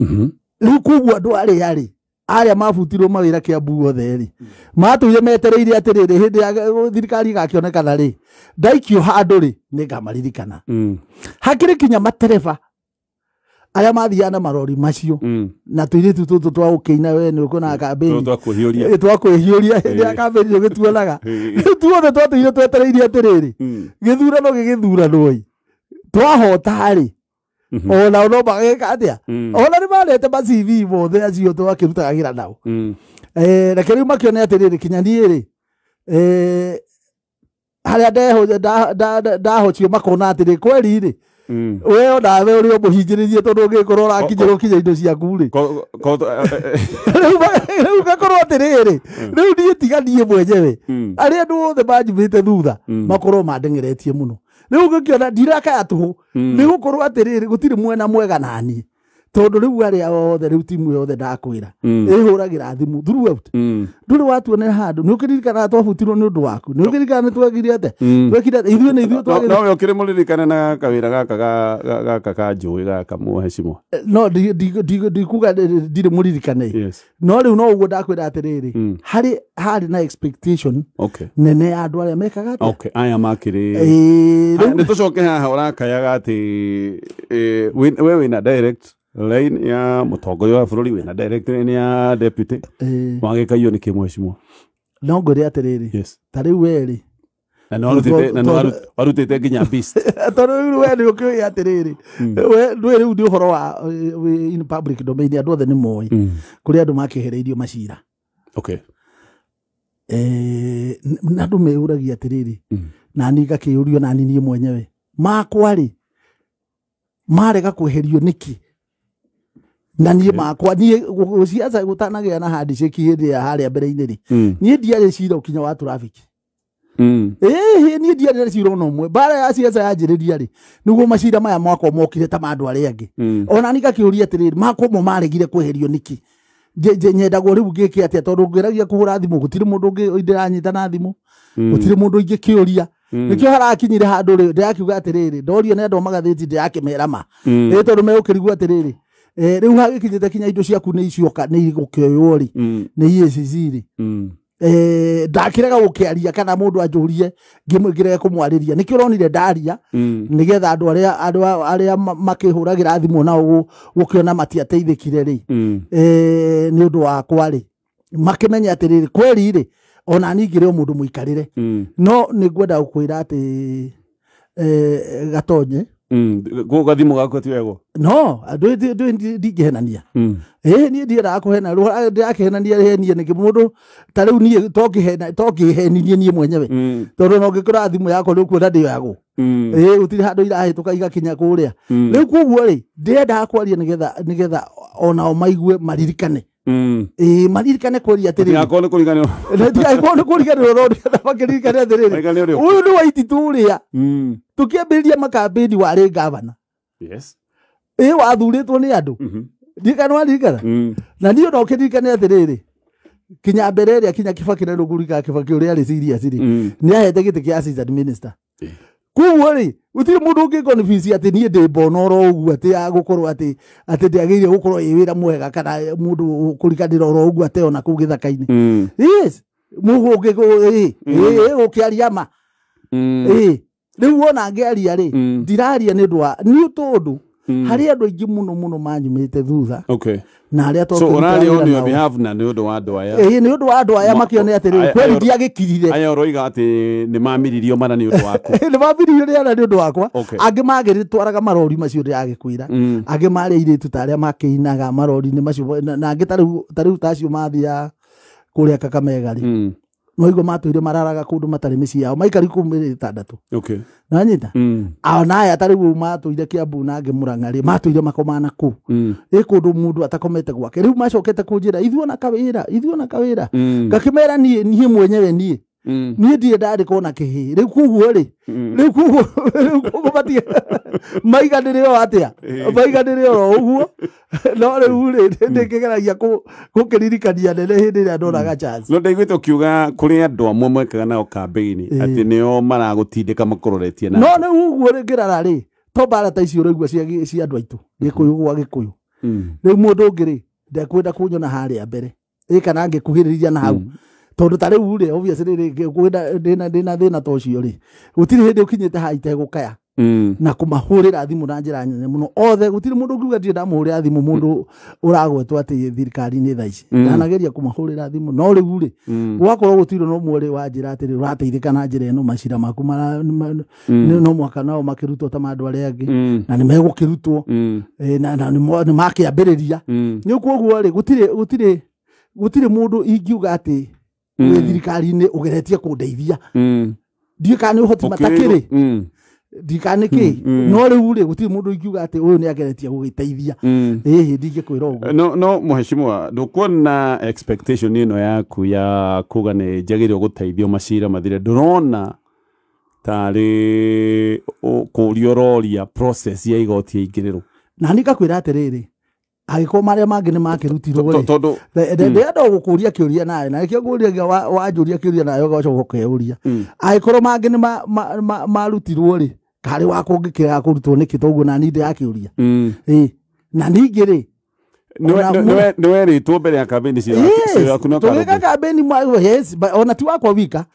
Speaker 2: Rĩu koguo andũ arĩa rĩ, arĩa mabutirwo mawĩra Kiambu othe rĩ, matũire metereire atĩrĩrĩ, hĩndĩ ya thirikari ĩgakĩonekana rĩ, ndaikio handũ rĩ, nĩngamaririkana. Hakĩrĩ kinya matereba arĩa mathiaga na marori macio na tũirĩtu tũtũ twa gũkĩina we nĩ ũkuonaga campaign twa kwĩhiũria hĩndĩ ya campaign ũgĩtuonaga. Rĩu tuothe twatũire twetereire atĩrĩrĩ, gĩthurano gĩgĩthuranwo ĩ, twahota rĩ, ona no mageka atĩa, ona nĩ marete ma CV mothe acio twakĩrutaga wĩra nao. Reke rĩu makĩone atĩrĩrĩ, kinya niĩ rĩ, harĩa ndahotio makona atĩrĩ kweri rĩ, we onawe ũrĩ o mũhingĩrĩrie tondũ ũngĩkorwo ũrakinyĩrwo kinya indo ciaku rĩ. Rĩu ngakorwo atĩrĩrĩ, rĩu niĩ tiga niĩ mwenyewe, arĩa andũ othe manjumĩte thutha makorwo mandengeretie mũno. Rĩu ngĩkĩona ndirakaya tũhũ, nĩ gũkorwo atĩrĩrĩ, gũtirĩ mwena mwega naniĩ, tondũ rĩu arĩa othe rĩu timu yothe ndakwĩra ĩhũragĩra thimũ throughout. Ndũrĩ watuonera handũ, nĩ ũkĩririkanaga twabutirwo nĩ ũndũ waku, nĩ ũkĩririkanaga nĩ twekire atĩa, twekire atĩa, ithuĩ nĩ ithuĩ twagĩrĩire.
Speaker 1: Nowe ũkĩrĩ mũririkane na kawĩra gaka ka njũĩ gaka mũhecimwa.
Speaker 2: No ndikuga ndirĩ mũririkane, no rĩu no ũguo ndakwĩra atĩrĩrĩ, harĩ harĩ na expectation nene ya andũ arĩa mekaga atĩa.
Speaker 1: Aya makĩrĩ. Nĩ tũcoke haha ũrakayaga atĩ we wĩna direct line ya mũtongoria wa bũrũri, wĩna direct line ya deputy, wagĩkaiywo nĩ kĩ mũhecimwa?
Speaker 2: No ngwĩre atĩrĩrĩ, ta rĩu we rĩ,
Speaker 1: na nĩ warutĩte nginya beast.
Speaker 2: Tondũ rĩu we nĩ ũkĩũĩ atĩrĩrĩ, we ndũĩ rĩu nĩ ũhoro wa in public domain, andũ othe nĩ moĩ kũrĩ andũ makĩhereirio macira. Na andũ meyũragia atĩrĩrĩ, nani ngakĩyũrio nani niĩ mwenyewe, makwa rĩ marega kweherio nĩkĩ? Na niĩ makwa niĩ ciaca gũtanagĩa na handshake hĩndĩ ya harĩa mbere-inĩ rĩ, niĩ ndiarĩ cira ũkinya wa traffic. Niĩ ndiarĩ cira ona ũmwe. Mbara ya ciaca yanjĩrĩria rĩ, nĩguo macira maya makwa mokire ta ma andũ arĩa angĩ. Ona niĩ ngakĩũria atĩrĩrĩ, makwa mo maregire kweherio nĩkĩ? Nyendagwo rĩu ngĩke atĩa? Tondũ ngĩragia kũhũra thimũ gũtirĩ mũndũ ũngĩ ndĩranyita na thimũ, gũtirĩ mũndũ ingĩkĩũria. Nĩkĩo harakinyire handũ rĩ, ndĩrakiuga atĩrĩrĩ, ndorio nĩ andũ a magathĩti ndĩrakĩmera ma, tondũ megũkĩrigwo atĩrĩrĩ, rĩu hagĩkinyĩte kinya indo ciaku nĩ icioka nĩ igũkĩoywo rĩ, nĩ EACC rĩ, ndakĩrega gũkĩaria kana mũndũ anjũrie ngĩrege kũmwarĩria. Nĩkĩo ũronire ndaria, nĩgetha andũ arĩa makĩhũragĩra thimũ nao gũkĩona matiateithĩkire rĩ, nĩ ũndũ wakwa rĩ, makĩmenye atĩrĩrĩ kweri rĩ, ona niĩ ngĩrĩ o mũndũ mũikarĩre. No nĩ ngwenda gũkwĩra atĩ Gatonye,
Speaker 1: gathimũ gaku ti wego.
Speaker 2: No, ndingĩhenania. Niĩ ndiendaga kũhena, ndĩrakĩhenania henie nĩkĩ mũndũ ta rĩu niĩ tokĩhenirie niĩ mwenyewe, tondũ no ngĩkora thimũ yakwa nĩ ũkuona ndĩoyagwo. Gũtirĩ handũ irahĩtũka igakinya kũrĩa. Rĩu koguo rĩ, ndĩrendaga kwaria nĩgetha onao maigue maririkane. Maririkane kwaria atĩrĩrĩ.
Speaker 1: Tigakorwo nĩ kũriganĩrwo.
Speaker 2: Tigakorwo nĩ kũriganĩrwo, no nĩgetha makĩririkane atĩrĩrĩ, ũyũ nĩ Waititu ũrĩa tũkĩambĩrĩria makambĩini warĩ gavana. Wathurĩtwo nĩ andũ. Ndirikana waririkana. Na niĩ no kĩririkane atĩrĩrĩ, kinya mbere ĩrĩa kinya Kibaki na nĩũkũririkana Kibaki ũrĩa arĩ serious rĩ, nĩ ahete gĩtĩ kĩa assistant minister. Koguo rĩ, gũtirĩ mũndũ ũngĩ convince atĩ niĩ ndĩ mbona oro ũguo atĩ ya gũkorwo atĩ ndĩagĩrĩire gũkorwo ĩ wĩra mwega kana mũndũ kũriganĩra oro ũguo atĩ ona kũu gĩthaka-inĩ. Yes, mũndũ ũngĩ gũkĩaria ma. Rĩu wona ngĩaria rĩ, ndiraria nĩ ũndũ wa nĩ tondũ Harĩ andũ aingĩ mũno mũno manyumĩte thutha.
Speaker 1: Okay.
Speaker 2: Na arĩa
Speaker 1: so ũrarĩ on your behalf na nĩ ũndũ wa andũ aya.
Speaker 2: Ĩĩ nĩ ũndũ wa andũ aya makĩone atĩrĩrĩ kweli ndiagĩkirire.
Speaker 1: Aya ũroiga atĩ nĩ mamiririo mana nĩ ũndũ waku.
Speaker 2: Nĩ mamiririo nĩ ũndũ wakwa. Angĩ magĩtwaraga marori macio ndĩragĩkwĩra. Angĩ marĩ airĩtu ta arĩa makĩinaga marori-inĩ macio na angĩ ta rĩu tacio mathiaga kũrĩa Kakamega rĩ. No igo matũire mararaga kũndũ matarĩ mĩciĩ yao maikari kũu mĩeri 6.
Speaker 1: Okay.
Speaker 2: Nanyita? Ona aya ta rĩu matũire Kiambu na angĩ Murang'a rĩ matũire makomana kũu. Ĩ kũndũ mũndũ atakomete gwake. Rĩu macokete kũnjĩra ithuĩ ona kawĩra, ithuĩ ona kawĩra. Ngakĩmera niĩ mwenyewe niĩ. Niĩ ndirĩ ndandĩkwo na kĩhĩ. Rĩu koguo rĩ, rĩu koguo matige maiganĩre o atĩa? Maiganĩre oro ũguo. No rĩu rĩ ndĩkĩgeragia gũkĩririkania nene hĩndĩ ĩrĩa ndonaga chance.
Speaker 1: No ndaiguĩte ũkiuga kũrĩ andũ amwe mwekaga nao campaign atĩ nĩo maragũtindĩka makũroretie na.
Speaker 2: No rĩu ũguo ngĩrara rĩ, to mbara ta icio ũraigua cia andũ aitũ, Gĩkũyũ gwa Gĩkũyũ. Rĩu mũndũ ũngĩ rĩ, ndekwenda kũnyona harĩa mbere. Ĩ kana angĩkuhĩrĩria na hau. Tondũ ta rĩu rĩ obviously rĩ ndĩna thĩna ta ũcio rĩ gũtirĩ hĩndĩ ũkinyĩte haha itegũkaya na kũmahũrĩra thimũ na njĩra nene mũno othe. Gũtirĩ mũndũ ũngiuga ndirĩ ndamũhũrĩra thimũ mũndũ ũragwetwo atĩ thirikari-inĩ thaa ici. Ndanageria kũmahũrĩra thimũ no rĩu rĩ gwakorwo gũtirĩ na ũmwe rĩ wanjĩra atĩrĩ ũrateithĩka na njĩra ĩno macira maku no mwaka nao makĩrutwo ta ma andũ arĩa angĩ na nĩ megũkĩrutwo na nĩ makĩambĩrĩria. Nĩ koguo rĩ gũtirĩ mũndũ ingiuga atĩ wĩ thirikari-inĩ ũgeretie kũndeithia. Ndiũĩ kana nĩ ũhoti matakĩrĩ. Ndiũĩ kana nĩ kĩ. No rĩu rĩ gũtirĩ mũndũ ingiuga atĩ ũyũ nĩ ageretie gũgĩteithia. Ĩhĩ ndingĩkwĩra ũguo.
Speaker 1: No mheshimiwa ndũkuona expectation ĩno yaku ya kuga nĩ njagĩrĩirwo gũteithio macira mathire, ndũrona tarĩ kũũria ũroria process ya igoti ĩingĩrĩrwo?
Speaker 2: Na niĩ ngakwĩra atĩrĩrĩ, angĩkorwo marĩa mangĩ nĩ makĩrutirwo rĩ,
Speaker 1: tondũ
Speaker 2: ndĩrenda gũkũria kĩũria nawe na nĩkĩo ngũria wanjũria kĩũria nawe ũgacoka ũkeyũria. Angĩkorwo mangĩ nĩ marutirwo rĩ, karĩ wakwa ũngĩkĩrega kũrutwo nĩkĩ toguo na niĩ ndĩrakĩũria. Ĩĩ na ningĩ rĩ
Speaker 1: nĩ werĩtwo mbere ya campaign ciaku nĩ
Speaker 2: tũgĩka campaign yes ona ti wakwa wika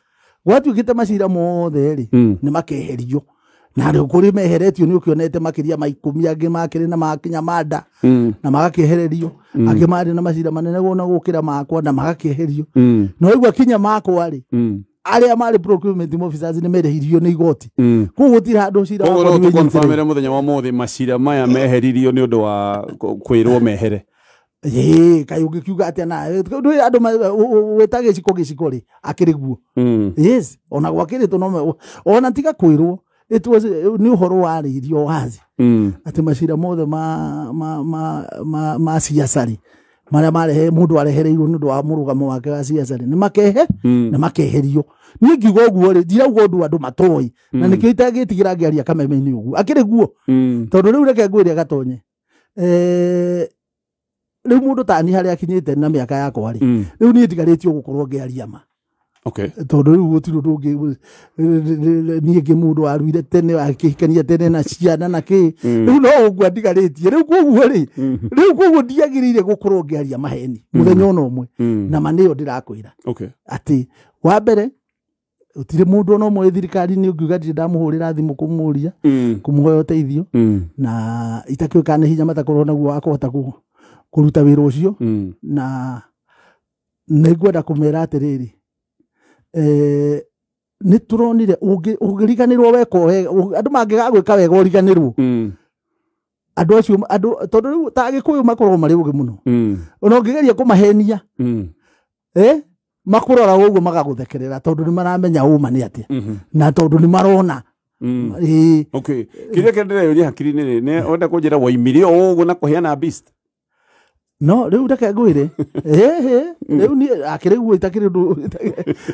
Speaker 2: gwatuĩkĩte macira mothe rĩ nĩ makeherio. Na rĩu kũrĩ meheretio nĩ ũkĩonete makĩria ma 10 angĩ makĩrĩ na makinya manda na magakĩehererio, angĩ marĩ na macira manene gũna gũkĩra makwa na magakĩeherio. No igua kinya makwa rĩ arĩa marĩ procurement officers nĩ merehirio nĩ igoti. Koguo gũtirĩ handũ cira
Speaker 1: wakwa. Koguo no tũconfirmĩre mũthenya wa ũmũthĩ macira maya meheririo nĩ ũndũ wa kwĩrwo mehere.
Speaker 2: Ĩĩ kaĩ ũngĩkiuga atĩa nawe ndũĩ andũ wĩta gĩciko gĩciko rĩ akĩrĩ guo. Yes ona gwakĩrĩtwo no ona tiga kwĩrwo it was nĩ ũhoro warĩirio wazi atĩ macira mothe ma siasa rĩ marĩa marehe mũndũ arehereirwo nĩ ũndũ wa mũrũgamo wake wa siasa rĩ nĩ makeherio. Niĩ ngiuga ũguo rĩ ndirauga ũndũ andũ matoĩ na nĩkĩo itangĩtigĩra ngĩaria kameme-inĩ ũguo akĩrĩ guo. Tondũ rĩu reke ngwĩre gatonye rĩu mũndũ tani harĩa akinyĩte na mĩaka yakwa rĩ rĩu niĩ ndigarĩtio gũkorwo ngĩaria ma.
Speaker 1: Okay.
Speaker 2: Tondũ rĩu gũtirĩ ũndũ ũngĩ niĩ ngĩ mũndũ waruire tene akĩhikania tene na ciana na kĩ rĩu no ũguo ndigarĩtie. Rĩu koguo rĩ rĩu koguo ndiagĩrĩire gũkorwo ngĩaria maheni mũthenya ona ũmwe na ma nĩyo ndĩrakwĩra.
Speaker 1: Okay.
Speaker 2: Atĩ wa mbere gũtirĩ mũndũ ona ũmwe thirikari-inĩ ũngiuga ndirĩ ndamũhũrĩra thimũ kũmũria kũmũhoya ũteithio na itakĩũĩ kana nĩ hinya matakorwo naguo wa kũhota kũruta wĩra ũcio. Na nĩngwenda kũmera atĩrĩrĩ nĩ tũronire ũngĩriganĩrwo weka wega andũ mangĩgagwĩka wega ũriganĩrwo andũ acio andũ tondũ rĩu ta Agĩkũyũ makoragwo marĩ ũgĩ mũno ona ũngĩgeria kũmahenia makũrora ũguo magagũthekerera tondũ nĩ maramenya ũma nĩ atĩa na tondũ nĩ marona.
Speaker 1: Okay. Kĩrĩa kĩrĩa hakiri-inĩ rĩ nĩ wenda kũnjĩra waimire o ũguo na kũheana beast?
Speaker 2: No rĩu reke ngwĩre rĩu niĩ akĩrĩ guo itakĩrĩ ũndũ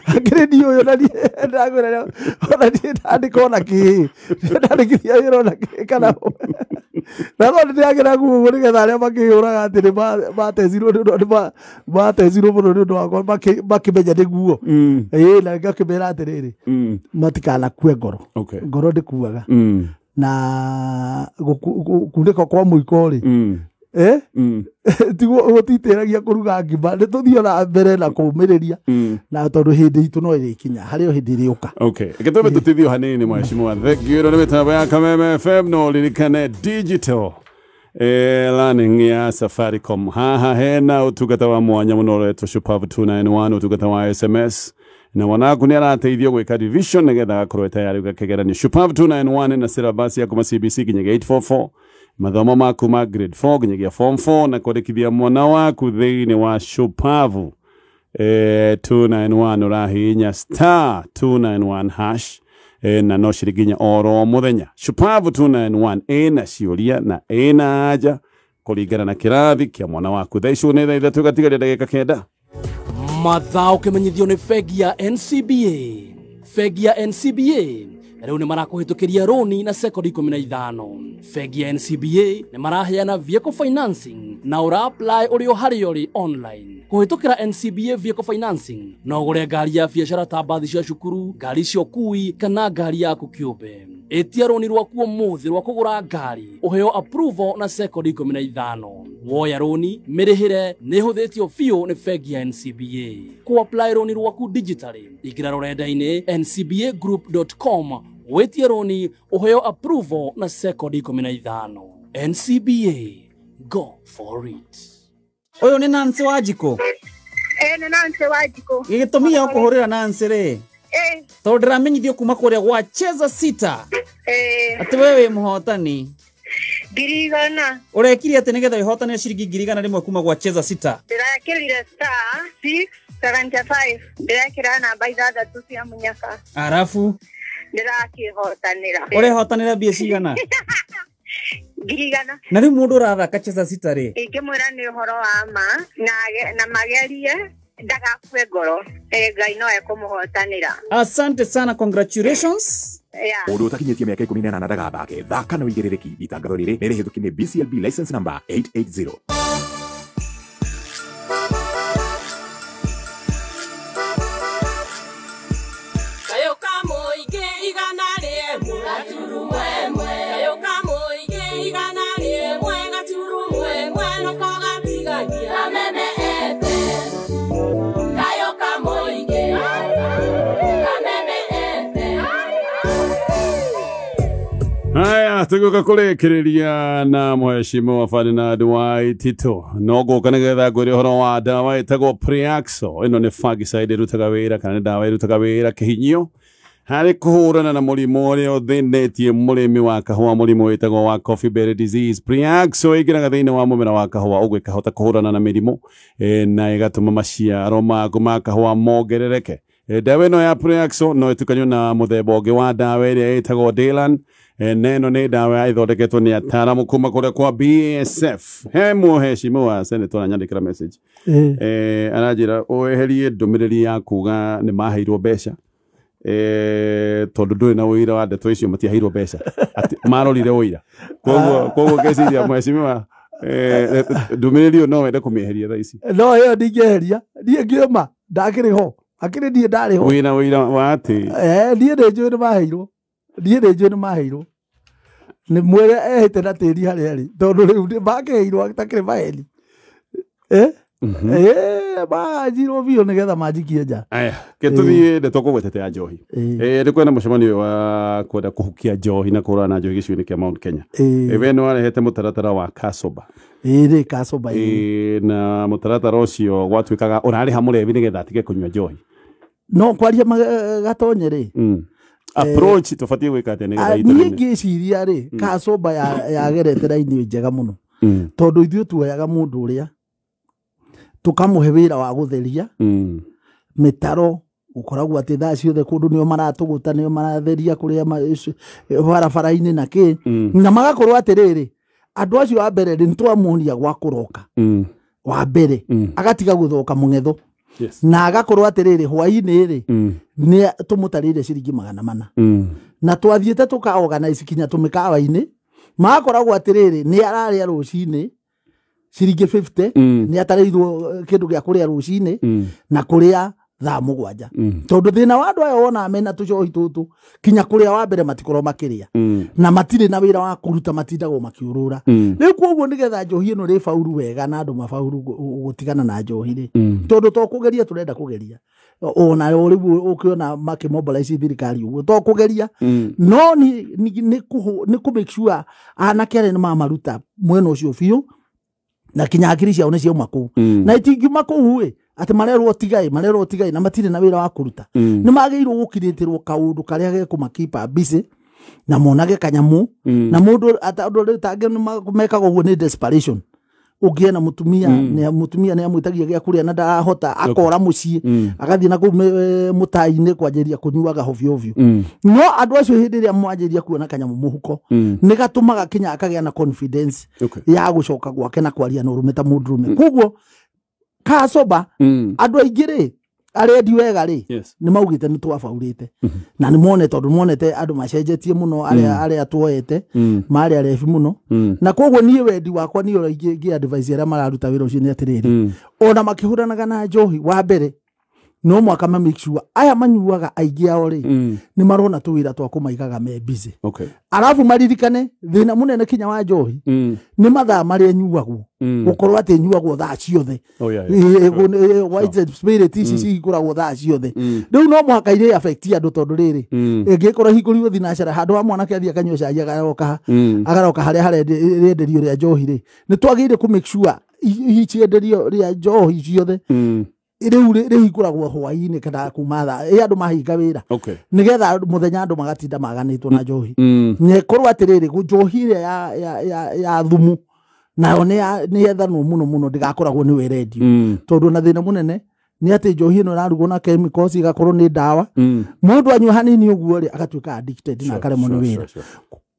Speaker 2: akĩrĩ niĩ ũyũ na niĩ ndakwĩra ona niĩ ndandĩka ona kĩ ndandĩkithia wĩra ona kĩ kana na no nĩndĩragĩra guo nĩgetha arĩa makĩhũraga atĩ nĩ matecirwo nĩ ũndũ matecirwo mũno nĩ ũndũ wakwa makĩmenya nĩguo. Ĩĩ na ngakĩmera atĩrĩrĩ matikanakue ngoro. Ngoro ndĩkuaga na kunĩka kwa mũiko rĩ tiguo gũtitĩragia kũruga ngima nĩ tũthiĩ na mbere na kũũmĩrĩria na tondũ hĩndĩ itũ no ĩrĩkinya harĩ o hĩndĩ ĩrĩũka.
Speaker 1: Okay. Reke tũtithio hanini mheshimiwa. Thank you. Nĩ mĩtambo ya Kameme FM no ririkane digital. Learning ya Safaricom haha hena utungata wa mwanya muno uretwo Shupavu 291 utungata wa SMS na wanaku ni arateithio gwika division nigetha agakorwo tayari gũkegeranio Shupavu 291 na syllabus ya kuma CBC nginyagia 844 mathomo maku ma grade 4 nginyagia form 4 na kwandĩkithia mwana waku thĩinĩ wa Shupavu 291 ũrahihinya star 291 hash na no ciringi oro muthenya. Shupavu 291 ĩna ciũria na ĩna anja kũringana na kĩrathi kĩa mwana waku. Thaa icio nĩ thaa 3 gatigaria ndagĩka 9.
Speaker 3: Mathao kĩmenyithio nĩ bengi ya NCBA. Bengi ya NCBA rĩu nĩ marakũhĩtũkĩria rũni na sekondi 15. Bengi ya NCBA nĩ maraheana vehicle financing na ũra apply ũrĩ o harĩa ũrĩ online. Kũhĩtũkĩra NCBA vehicle financing no ũgũre ngari ya biacara ta mbathi cia cukuru, ngari cia ũkui kana ngari yaku kĩũmbe. Ĩtia rũni rwaku ũmũthĩ rwa kũgũra ngari ũheo approval na sekondi 15. Woya rũni mĩrĩhĩre nĩ ĩhũthĩtio biũ nĩ bengi ya NCBA. Kũ apply rũni rwaku digitally ingĩra rũrenda-inĩ ncbagroup.com wĩtie rũni ũheo approval na sekondi 15. NCBA, go for it.
Speaker 4: Ũyũ nĩ Nancy Wanjikũ.
Speaker 5: Nĩ Nancy Wanjikũ.
Speaker 4: Gĩgĩtũmi gĩa kũhũrĩra Nancy rĩ, tondũ ndĩramenyithio kuma kũrĩa gwa Cheza Sita atĩ we wĩ mũhotani
Speaker 5: 100,000.
Speaker 4: Ũrekire atĩ nĩgetha wĩhotanĩre ciringi 100,000 kuma gwa Cheza Sita?
Speaker 5: Ndĩrekĩrire star 675 ndĩrekĩra namba 6 cia mũnyaka.
Speaker 4: Arabu
Speaker 5: ndĩrakĩhotanĩra.
Speaker 4: Ũrehotanĩra mbia cigana?
Speaker 5: 100,000.
Speaker 4: Na rĩu mũndũ ũrathaka Cheza Sita rĩ,
Speaker 5: ingĩmwĩra nĩ ũhoro wa ma na magerie ndagakue ngoro, Ngai no ekũmũhotanĩra.
Speaker 4: Asante sana, congratulations.
Speaker 6: Mũndũ ũtakinyĩtie mĩaka 18 ndagathake. Thaka na ũigĩrĩrĩki. Itangatho rĩrĩ nĩ rĩhĩtũkie nĩ BCLB license number 880.
Speaker 1: Haya, tuguka kũrĩkĩrĩria na mheshimiwa Ferdinand Waitito. No gũka nĩgetha ngwĩre ũhoro wa ndawa ĩtagwo Priaxo. Ĩno nĩ fungicide ĩrutaga wĩra kana nĩ ndawa ĩrutaga wĩra kĩhinyio harĩ kũhũrana na mũrimũ ũrĩa ũthĩnĩtie mũrĩmi wa kahũa, mũrimũ wĩtagwo wa coffee berry disease. Priaxo ĩingĩraga thĩinĩ wa mũmera wa kahũa ũguo ĩkahota kũhũrana na mĩrimũ na ĩgatũma maciaro maku ma kahũa mongerereke. Ndawa ĩno ya Priaxo no ĩtukanio na mũthemba ũngĩ wa ndawa ĩrĩa ĩtagwo Dylan. Neno nĩ ndawa ĩthondeketwo nĩ ataaramu kuma kũrĩa kwa BASF. He mũheshimiwa senator aranyandĩkĩra message aranjĩra weherie ndũmĩrĩri ya kuga nĩ maheirwo mbeca tondũ ndũrĩ na ũira wa ndeto icio, matiaheirwo mbeca, atĩ marorire ũira. Koguo ngeciria mheshimiwa ndũmĩrĩri ĩyo no wende kũmĩeheria thaa ici.
Speaker 2: No ĩyo ndingĩeheria, niĩ ngĩũma ndakĩrĩ ho, akĩrĩ niĩ ndarĩ ho.
Speaker 1: Wĩna ũira wa atĩ
Speaker 2: niĩ nĩ njũĩ nĩ maheirwo, niĩ nĩ njũĩ nĩ maheirwo. Nĩ mwĩre ehĩte na tĩri harĩa arĩ tondũ rĩu nĩ makĩheirwo atakĩrĩ maheni. Manjirwo biũ nĩgetha manjikie nja.
Speaker 1: Aya, gĩtũthiĩ ndeto kũgwetete ya njohi. Nĩ kwĩna mũcemanio wa kwenda kũhukia njohi na kũhũrana na njohi gĩcigo-inĩ kĩa Mount Kenya. We nĩ warehete mũtaratara wa Kasoba.
Speaker 2: Ĩĩ Kasoba.
Speaker 1: Na mũtaratara ũcio gwatuĩkaga ũrarĩha mũrebi nĩgetha atige kũnyua njohi.
Speaker 2: No kwaria gatonye rĩ,
Speaker 1: approach tũbatiĩ gwĩka atĩa nĩgetha itũ
Speaker 2: niĩ ngĩciria rĩ, Kasoba yagerete raini njega mũno tondũ ithuĩ tuoyaga mũndũ ũrĩa tũkamũhe wĩra wa gũtheria mĩtaro, gũkoragwo atĩ thaa ciothe kũndũ nĩo maratũgũta, nĩo maratheria kũrĩa barabara-inĩ na kĩ, na magakorwo atĩrĩrĩ andũ acio a mbere rĩ nĩtwamuonia gwa kũroka wa mbere agatiga gũthoka mũng'etho. Na agakorwo atĩrĩrĩ hwaĩ-inĩ rĩ nĩ tũmũtarĩire ciringi 400 na twathiĩte tũka organize kinya tũmĩkawa-inĩ, magakoragwo atĩrĩrĩ nĩ ararĩa rũcinĩ ciringi 50, nĩ atarĩirwo kĩndũ gĩa kũrĩa rũcinĩ na kũrĩa thaa 7 tondu thina wa andu aya wona mena tucohi tutu kinya kuria wa mbere matikorwo makiria na matire na wira wa kuruta matindagwo makiurura riu koguo nigetha njohi ino ri faulu wega na andu mafaulu gutigana na njohi ri tondu to kugeria turenda kugeria ona riu ukiona makimobilize thirikari uguo to kugeria no ni ku make sure anake aria ni mamaruta mwena ucio biu na kinya akiri ciao ni ciauma kuu na itingiuma kuu ĩ ati marerwo tigai na matire na wira wa kuruta ni magĩrĩirwo gũkirĩtĩrwo kaũndũ karĩa gekũmakipa busy na monage kanyamu na mũndũ andũ tangĩ mekaga ũguo nĩ desperation ũngĩena mũtumia mũtumia nĩ amwĩtagia gĩa kũrĩa na ndarahota akora mũciĩ agathiĩ na kũu mũtai-inĩ kwanjĩrĩria kũnyuaga hovyo hovyo no andũ acio hĩndĩ ĩrĩa mwanjĩrĩria kuona kanyamũ mũhuko nĩ gatũmaga kinya akagĩa na confidence ya gũcoka gwake na kwaria na ũrũme ta mũndũrũme koguo kacoba andũ aingĩ rĩ arendi wega rĩ nĩ maugĩte nĩ twabaurĩte na nĩ mone tondũ monete andũ macenjetie mũno arĩa tuoete marĩ arebi mũno na koguo niĩ wendi wakwa niĩ ũrĩa ingĩ advice arĩa mararuta wĩra ũcio nĩ atĩrĩrĩ ona makĩhũranaga na njohi wa mbere no mwaka ma make sure aya manyuaga aingĩ ao rĩ nĩ marona tũwĩra twa kũmaigaga me busy arabu maririkane thĩna mũnene kinya wa njohi nĩ mathaa marĩa nyuagwo gũkorwo atĩ nyuagwo thaa ciothe white spirit ici cihingũragwo thaa ciothe rĩu no mũhaka irĩ affect andũ tondũ rĩrĩ ĩngĩkorwo hingũrirwo thinacara handũ ha mwanake athiĩ akanyua cai agaroka harĩa harenderio rĩa njohi rĩ nĩ twagĩrĩire kũ make sure cienderio rĩa njohi ciothe riu rihingũragwo hwaĩ-inĩ kana kuma thaa ĩ andũ mahinga wĩra nĩgetha mũthenya andũ magatinda maganĩtwo na njohi nĩkorwo atĩrĩrĩ njohi ĩrĩa ya thumu nayo nĩ yethanwo mũno mũno ndĩgakoragwo nĩwe ĩrendio tondũ na thĩna mũnene nĩ atĩ njohi ĩno ĩrarugwo na chemicals igakorwo nĩ ndawa mũndũ anyua hanini ũguo rĩ agatuĩka addicted na akaremwo nĩ wĩra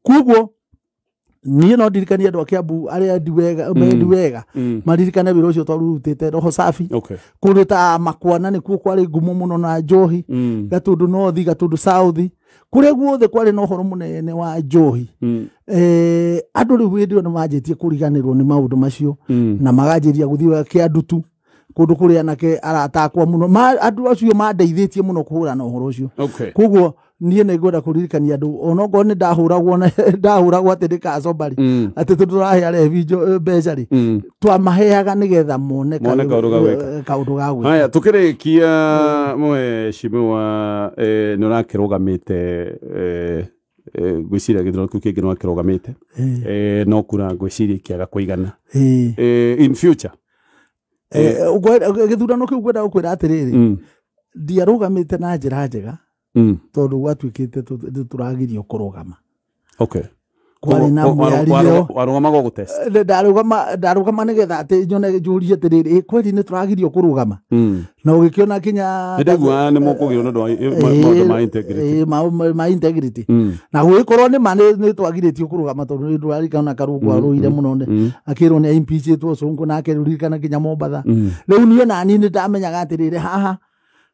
Speaker 2: koguo niĩ no ndirikanie andũ a Kiambu arĩa endi wega maririkane wĩra ũcio twarutĩte roho safi kũndũ ta Makwana nĩkuo kwarĩ ngumo mũno na njohi Gatundu North Gatundu South kũrĩa guothe kwarĩ na ũhoro mũnene wa njohi andũ rĩu hĩndĩ ĩyo nĩ manjĩtie kũriganĩrwo nĩ maũndũ macio na maganjĩria gũthiĩ Kĩandutu kũndũ kũrĩa anake arata akwa mũno andũ acio mandeithĩtie mũno kũhũrana ũhoro ũcio koguo niĩ nĩ ngwenda kũririkania andũ onokorwo nĩ ndahũragwo atĩ nĩ kacoba rĩ atĩ tondũ tũrahe arebi mbeca rĩ twamaheaga nĩgetha mone kaũndũ ga gwĩka.
Speaker 1: Haya tũkĩrĩkia mheshimiwa nĩ ũrakĩrũgamĩte ngwĩciria gĩthurano kĩu kĩngĩ nĩ wakĩrũgamĩte no kura ngwĩciria ikĩaga kũigana in future
Speaker 2: gĩthurano kĩu ngwenda gũkwĩra atĩrĩrĩ ndiarũgamĩte na njĩra njega tondũ gwatuĩkĩte tũragirio kũrũgama kwarĩ na mĩario
Speaker 1: warũgamaga gũtest
Speaker 2: ndarũgama nĩgetha atĩ nyone njũrie atĩrĩrĩ kweli nĩ tũragirio kũrũgama na ũgĩkĩona kinya
Speaker 1: nĩndaigua nĩ mũkũgirwo nĩ ũndũ wa maũndũ ma integrity
Speaker 2: ma integrity na gũgĩkorwo nĩ ma nĩ twagirĩtio kũrũgama tondũ nĩ ndũraririkana Karũngũ arũire mũno akĩrwo nĩ impeachĩtwo Sonko nake rũririkana kinya Mombatha rĩu niĩ nani nĩ ndamenyaga atĩrĩrĩ haha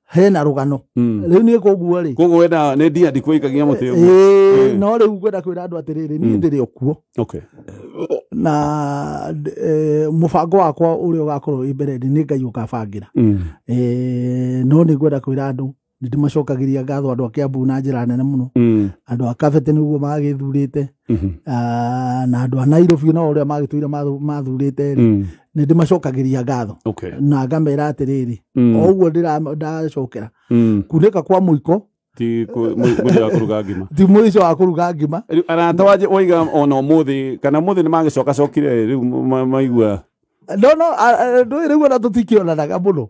Speaker 2: hena rũgano rĩu niĩ koguo rĩ
Speaker 1: koguo wenda nĩ ndia ndikũikagia mũtĩ ũguo
Speaker 2: no rĩu ngwenda kwĩra andũ atĩrĩrĩ niĩ ndĩrĩ o kuo na mũbango wakwa ũrĩa ũgakorwo wĩ mbere nĩ Ngai ũkabangĩra no nĩ ngwenda kwĩra andũ nĩ ndĩmacokagĩria ngatho andũ a Kiambu na njĩra nene mũno andũ a Kabete nĩguo magĩthurĩte na andũ a Nairobi no ũrĩa magĩtũire mathurĩte rĩ nĩ ndĩmacokagĩria ngatho na ngamera atĩrĩrĩ o ũguo ndacokera kunĩka kwa mũiko
Speaker 1: ti mũico wa kũruga ngima
Speaker 2: ti mũico wa kũruga ngima
Speaker 1: arata waiga ona ũmũthĩ kana ũmũthĩ nĩ magĩcokacokire rĩu maigua
Speaker 2: no ndũĩ rĩu ona tũtikĩonanaga mũno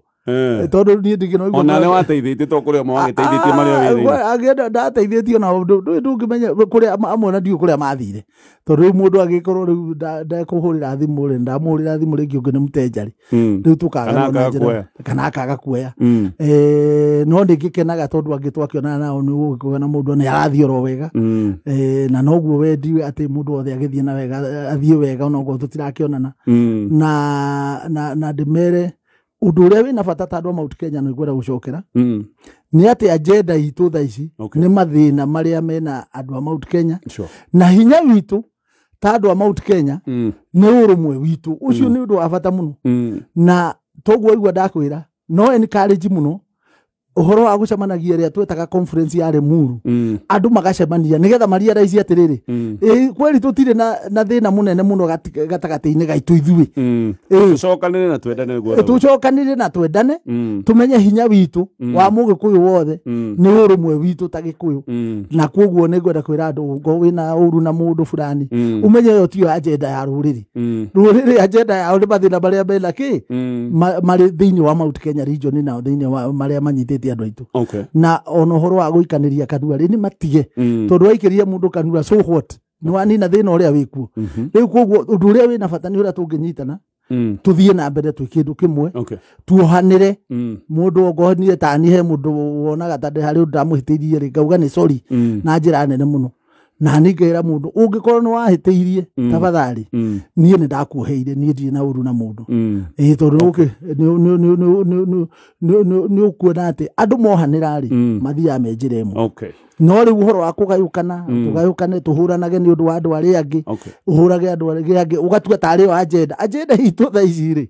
Speaker 2: tondũ niĩ ndingĩnoigua
Speaker 1: ona arĩa wateithĩtie to kũrĩ amwe wagĩteithĩtie marĩa wĩra-inĩ
Speaker 2: ndateithĩtie nao ndũĩ ndũngĩmenya kũrĩa amwe na ndiũĩ kũrĩa mathire tondũ rĩu mũndũ angĩkorwo rĩu ndekũhũrĩra thimũ rĩ ndamũhũrĩra thimũ rĩngĩ ũngĩ nĩ mũtenja rĩ rĩu tũkaga kana akaga kuoya no nĩngĩkenaga tondũ angĩ twakĩonana nao nĩ ũgũkĩona mũndũ nĩ arathiĩ oro wega na noguo wendi atĩ mũndũ wothe agĩthiĩ na wega athiĩ wega onokorwo tũtirakĩonana na ndĩmere ũndũ ũrĩa wĩna bata ta andũ a Mount Kenya nĩ ngwenda gũcokera nĩ atĩ agenda itũ thaa ici nĩ mathĩna marĩa mena andũ a Mount Kenya na hinya witũ ta andũ a Mount Kenya nĩ ũrũmwe witũ ũcio nĩ ũndũ wa bata mũno na toguo igua ndakwĩra no encourage mũno Ũhoro wa gũcemanagia ĩrĩa twetaga conference ya Limuru, andũ magacemania nĩgetha marealize atĩrĩrĩ, kweli tũtirĩ na thĩna mũnene mũno gatagatĩ-inĩ gaitũ ithuĩ.
Speaker 1: Tũcokanĩre na twendane guothe.
Speaker 2: Tũcokanĩre na twendane, tũmenye hinya witũ wa mũgĩkũyũ wothe nĩ ũrũmwe witũ ta gĩkũyũ. Na koguo nĩ ngwenda kwĩra andũ ngo wĩna ũru na mũndũ fulani, ũmenye ĩyo tiyo agenda ya rũrĩrĩ. Rũrĩrĩ agenda yao nĩ mathĩna marĩa mena kĩ marĩ thĩinĩ wa Mount Kenya region na thĩinĩ wa marĩa manyitĩte andũ aitũ. Na ona ũhoro wa gũikanĩria kanua rĩ, nĩ matige, tondũ waikĩria mũndũ kanua, so what, nĩ wanina thĩna ũrĩa wĩkuo. Rĩu koguo ũndũ ũrĩa wĩna bata nĩ ũrĩa tũngĩnyitana, tũthiĩ na mbere twĩ kĩndũ kĩmwe, tuohanĩre. Mũndũ ongonie tani he mũndũ wonaga ta harĩ ũndũ ndamũhĩtĩirie rĩ, ngauga nĩ sorry na njĩra nene mũno. Na niĩ ngera mũndũ ũngĩkorwo nĩ wahĩtĩirie, tafadhali, niĩ nĩ ndakuoheire, niĩ ndirĩ na ũru na mũndũ. Ĩĩ, tondũ nĩ ũkuona atĩ andũ mohanĩra rĩ, mathiaga me njĩra ĩmwe. No rĩu ũhoro wa kũgayũkana, tũgayũkane, tũhũranage nĩ ũndũ wa andũ arĩa angĩ, ũhũrage andũ arĩa angĩ, ũgatua tarĩ o agenda. Agenda itũ thaa ici rĩ,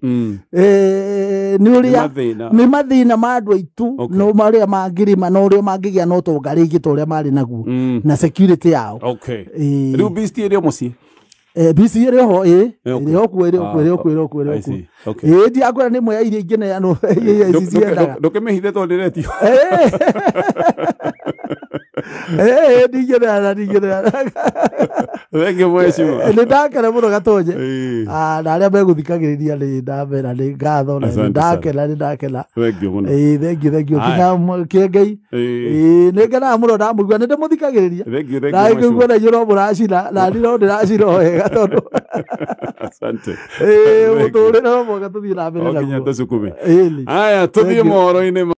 Speaker 2: nĩ ũrĩa nĩ mathĩna ma andũ aitũ, no marĩa mangĩrĩma na ũrĩa mangĩgĩa na ũtonga rĩngĩ ta ũrĩa marĩ naguo, na security yao.
Speaker 1: Rĩu beast ĩrĩ o mũciĩ?
Speaker 2: Beast ĩrĩ ho, ĩĩ, ĩrĩ o kuo, ĩrĩ o kuo, ĩrĩ o kuo, ĩrĩ o kuo, ĩrĩ o kuo. Ĩĩ, ndiakwĩra nĩ ĩmwe ya iria ingĩneanwo, ici ciendaga.
Speaker 1: Ndũkĩmĩhithe tondũ ndĩretio.
Speaker 2: Ndingĩneana, ndingĩneana.
Speaker 1: Thengiũ mheshimiwa.
Speaker 2: Nĩ ndakena mũno Gatonye. Na arĩa megũthikagĩrĩria nĩ ndamera nĩ ngatho, na nĩ ndakena, nĩ ndakena.
Speaker 1: Thengiũ mũno.
Speaker 2: Ĩĩ, thengiũ, thengiũ. Kinya Kĩengei. Ĩĩ, nĩ ngenaga mũno ndamũigua, nĩ ndĩmũthikagĩrĩria.
Speaker 1: Thengiũ, thengiũ
Speaker 2: Na ngĩigua na inyuĩ no mũracina, na niĩ no ndĩracina o wega tondũ.
Speaker 1: Asante.
Speaker 2: Ĩĩ, mũtũrĩre no mũhaka tũthiĩ na mbere
Speaker 1: O nginya
Speaker 2: naguo.
Speaker 1: tũcukume.
Speaker 2: Ĩĩ.
Speaker 1: Aya, tũthiĩ mohoro-inĩ.